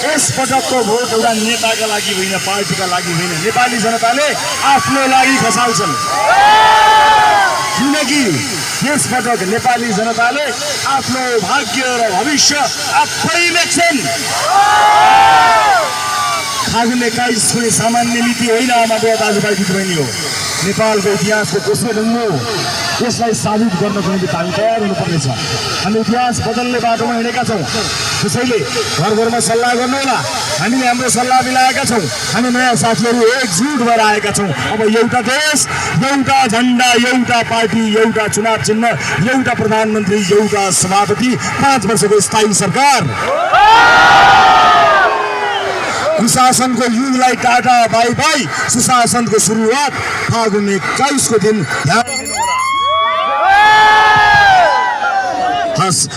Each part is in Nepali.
यसपटकको भोट एउटा नेताका लागि होइन, पार्टीका लागि होइन, नेपाली जनताले आफ्नो लागि खसाल्छन्। किनकि यसपटक नेपाली जनताले आफ्नो भाग्य र भविष्य आफै लेख्छन्। खागुने काइस कुनै सामान्य नीति होइन आमा बुवा दाजुभाइ दिदीबहिनी हो। नेपालको इतिहासको दोस्रो ढुङ्गो यसलाई साबित गर्नको निम्ति हामी तयार हुनुपर्नेछ। हामी इतिहास बदल्ने बाटोमा हिँडेका छौँ, त्यसैले घर घरमा सल्लाह गर्नुहोला। हामीले हाम्रो सल्लाह मिलाएका छौँ। हामी नयाँ साथीहरू एकजुट भएर आएका छौँ। अब एउटा देश, एउटा झन्डा, एउटा पार्टी, एउटा चुनाव चिन्ह, एउटा प्रधानमन्त्री, एउटा सभापति, 5 वर्षको स्थायी सरकार। कुशासनको युगलाई टाटा बाई बाई, सुशासनको सुरुवात फागुन 21 को दिन।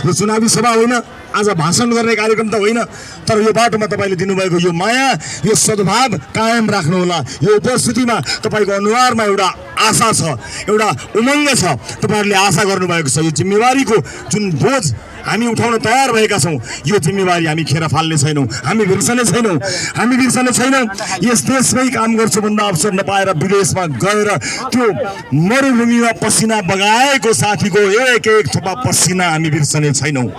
यो चुनावी सभा होइन, आज भाषण गर्ने कार्यक्रम त होइन, तर यो बाटोमा तपाईँले दिनुभएको यो माया, यो सद्भाव कायम राख्नुहोला। यो उपस्थितिमा तपाईँको अनुहारमा एउटा आशा छ, एउटा उमङ्ग छ। तपाईँहरूले आशा गर्नुभएको छ। यो जिम्मेवारीको जुन बोझ हामी उठाउन तयार भएका छौँ, यो जिम्मेवारी हामी खेर फाल्ने छैनौँ, हामी बिर्सने छैनौँ। यस देशमै काम गर्छु भन्दा अवसर नपाएर विदेशमा गएर त्यो मरुभूमिमा पसिना बगाएको साथीको एक एक थोपा पसिना हामी बिर्सने छैनौँ।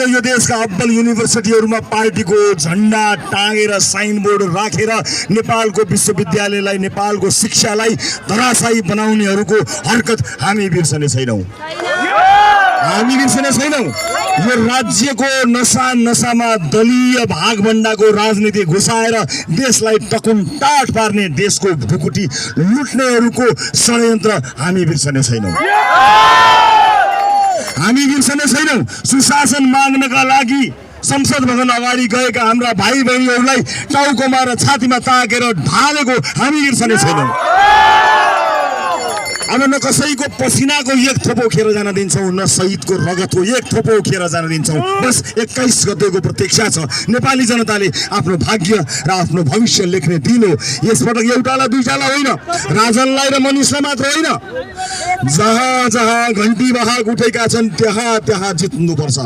यो देशका अब्बल युनिभर्सिटीहरूमा पार्टीको झन्डा टाँगेर साइनबोर्ड राखेर नेपालको विश्वविद्यालयलाई, नेपालको शिक्षालाई धराशायी बनाउनेहरूको हरकत हामी बिर्सने छैनौँ। यो राज्यको नसामा दलीय भागभण्डाको राजनीति घुसाएर देशलाई टकुन टाट पार्ने, देशको ढुकुटी लुट्नेहरूको षड्यन्त्र हामी बिर्सने छैनौँ। सुशासन माग्नका लागि संसद भवन अगाडि गएका हाम्रा भाइ बहिनीहरूलाई टाउकोमा र छातीमा ताकेर ढालेको हामी बिर्सने छैनौँ। अब न कसैको पसिनाको एक थोपो खेर जान दिन्छौँ, न शहीदको रगतको एक थोपो खेर जान दिन्छौँ। बस 21 गतेको प्रतीक्षा छ। नेपाली जनताले आफ्नो भाग्य र आफ्नो भविष्य लेख्ने दिन हो। यसपटक एउटालाई दुईटालाई होइन, राजनलाई र मनिषलाई मात्र होइन, जहाँ जहाँ घन्टी बहाग उठेका छन् त्यहाँ त्यहाँ जित्नुपर्छ।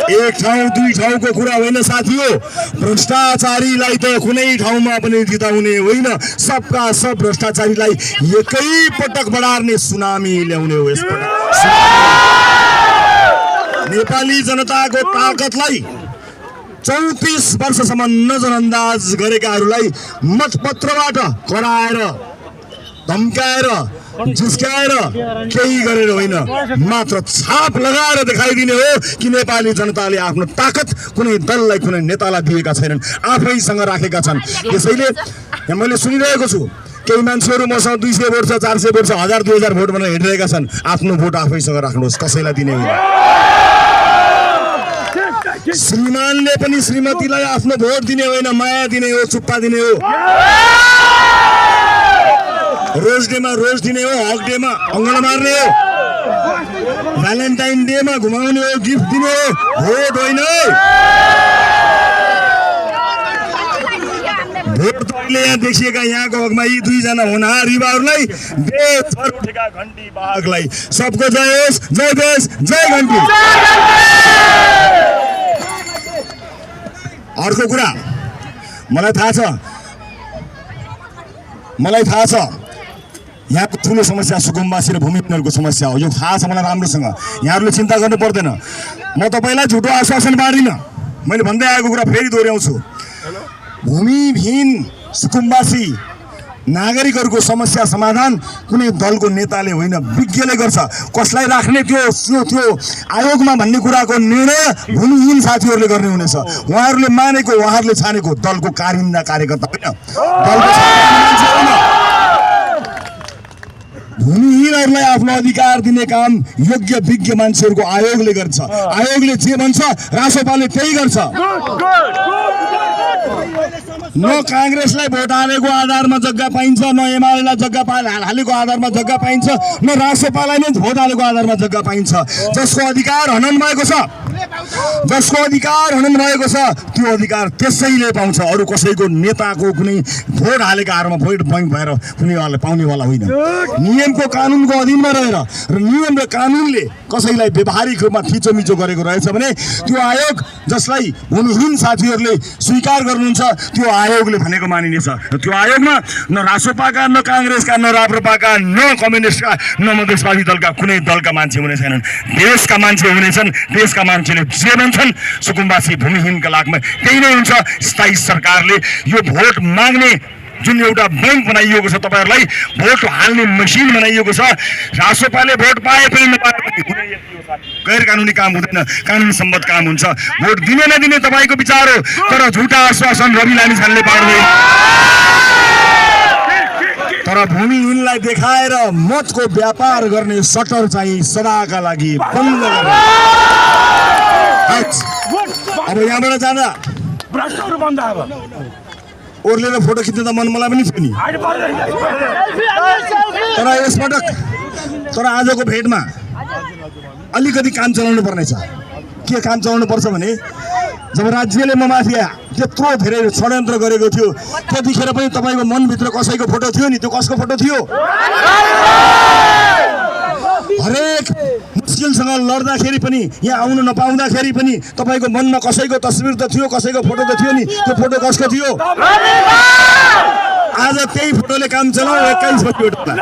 एक ठाउँ दुई ठाउँको कुरा होइन साथी हो। भ्रष्टाचारीलाई त कुनै ठाउँमा पनि जिताउने होइन, सबका सब भ्रष्टाचारीलाई एकै पटक बढार्ने सुनामी ल्याउने हो। यसपटक नेपाली जनताको ताकतलाई 34 वर्षसम्म नजरअन्दाज गरेकाहरूलाई मतपत्रबाट कराएर, धम्काएर, जिस्काएर केही गरेर होइन, मात्र छाप लगाएर देखाइदिने हो कि नेपाली जनताले आफ्नो ताकत कुनै दललाई, कुनै नेतालाई दिएका छैनन्, आफैसँग राखेका छन्। त्यसैले मैले सुनिरहेको छु केही मान्छेहरू मसँग 200 वोट छ, 400 वोट छ, 1000 2000 भोट भनेर हिँडिरहेका छन्। आफ्नो भोट आफैसँग राख्नुहोस्, कसैलाई दिने होइन। श्रीमानले पनि श्रीमतीलाई आफ्नो भोट दिने होइन, माया दिने हो, चुप्पा दिने हो। रोज डेमा रोज दिने हो, हक डेमा अङ्गल मार्ने हो, भ्यालेन्टाइन डेमा घुमाउने हो, गिफ्ट दिने हो, भोट होइन। भोट तपाईँले यहाँ देखिएका यहाँको हकमा यी दुईजना होनहार युवाहरूलाई, बेचेका घन्टी बाघलाई सबको जय होस्, जय देश, जय घन्टी। अर्को कुरा मलाई थाहा छ यहाँको ठुलो समस्या सुकुम्बासी र भूमिहीनहरूको समस्या हो। यो थाहा छ मलाई राम्रोसँग, यहाँहरूले चिन्ता गर्नु पर्दैन। म तपाईँलाई झुटो आश्वासन बाँड्दिनँ, मैले भन्दै आएको कुरा फेरि दोहोऱ्याउँछु। भूमिहीन सुकुम्बासी नागरिकहरूको समस्या समाधान कुनै दलको नेताले होइन, विज्ञले गर्छ। कसलाई राख्ने त्यो आयोगमा भन्ने कुराको निर्णय भूमिहीन साथीहरूले गर्ने हुनेछ। उहाँहरूले मानेको, उहाँहरूले छानेको दलको कारिन्दा कार्यकर्ता होइन, दलको मान्छे होइन। भूमिहीनहरूलाई आफ्नो अधिकार दिने काम योग्य विज्ञ मान्छेहरूको आयोगले गर्छ। आयोगले जे भन्छ रासोपाले त्यही गर्छ। न काङ्ग्रेसलाई भोट हालेको आधारमा जग्गा पाइन्छ, न एमालेलाई जग्गा हालेको आधारमा जग्गा पाइन्छ, न रासोपालाई नै भोट हालेको आधारमा जग्गा पाइन्छ। जसको अधिकार हनन भएको छ, जसको अधिकार हनन भएको छ त्यो अधिकार त्यसैले पाउँछ। अरू कसैको नेताको कुनै भोट हालेको आधारमा भोट बैंक भएर कुनैवाला पाउनेवाला होइन। नियमको कानुनको अधीनमा रहेर र नियम र कानुनले कसैलाई व्यावहारिक रूपमा थिचोमिचो गरेको रहेछ भने त्यो आयोग जसलाई भूमिहीन साथीहरूले स्वीकार गर्नुहुन्छ त्यो आयोगले भनेको मानिनेछ। त्यो आयोगमा न रासोपाका, न काङ्ग्रेसका, न राप्रपाका, न कम्युनिस्टका, न मधेसवादी दलका कुनै दलका मान्छे हुने छैनन्। देशका मान्छे हुनेछन्। देशका मान्छेले जे भन्छन् सुकुम्बासी भूमिहीनका लागमा त्यही नै हुन्छ। स्थायी सरकारले यो भोट माग्ने जुन एउटा बैंक बनाइएको छ, तपाईँहरूलाई भोट हाल्ने मसिन बनाइएको छ, रासोपाले भोट पाए पनि नपाए पनि गैर कानुनी काम हुँदैन, कानुन सम्मत काम हुन्छ। भोट दिने नदिने तपाईँको विचार हो, तर झुटा आश्वासन रवि लामिछानेले पार्दैन। तर भूमिहीनलाई देखाएर मतको व्यापार गर्ने सटर चाहिँ सदाका लागि बन्द गर्ने। अब यहाँबाट जाँदा ओर्लेर फोटो खिच्ने त मन मलाई पनि थियो नि, तर यसपटक आजको भेटमा अलिकति काम चलाउनु पर्ने छ। के काम चलाउनु पर्छ भने जब राज्यले ममाफिया त्यत्रो धेरै षड्यन्त्र गरेको थियो त्यतिखेर पनि तपाईँको मनभित्र कसैको फोटो थियो नि, त्यो कसको फोटो थियो? हरेक मुस्किलसँग लड्दाखेरि पनि यहाँ आउनु नपाउँदाखेरि पनि तपाईँको मनमा कसैको तस्बिर त थियो, कसैको फोटो त थियो नि, त्यो फोटो कसको थियो? आज त्यही फोटोले काम चलाऊ 21 बजेबाट।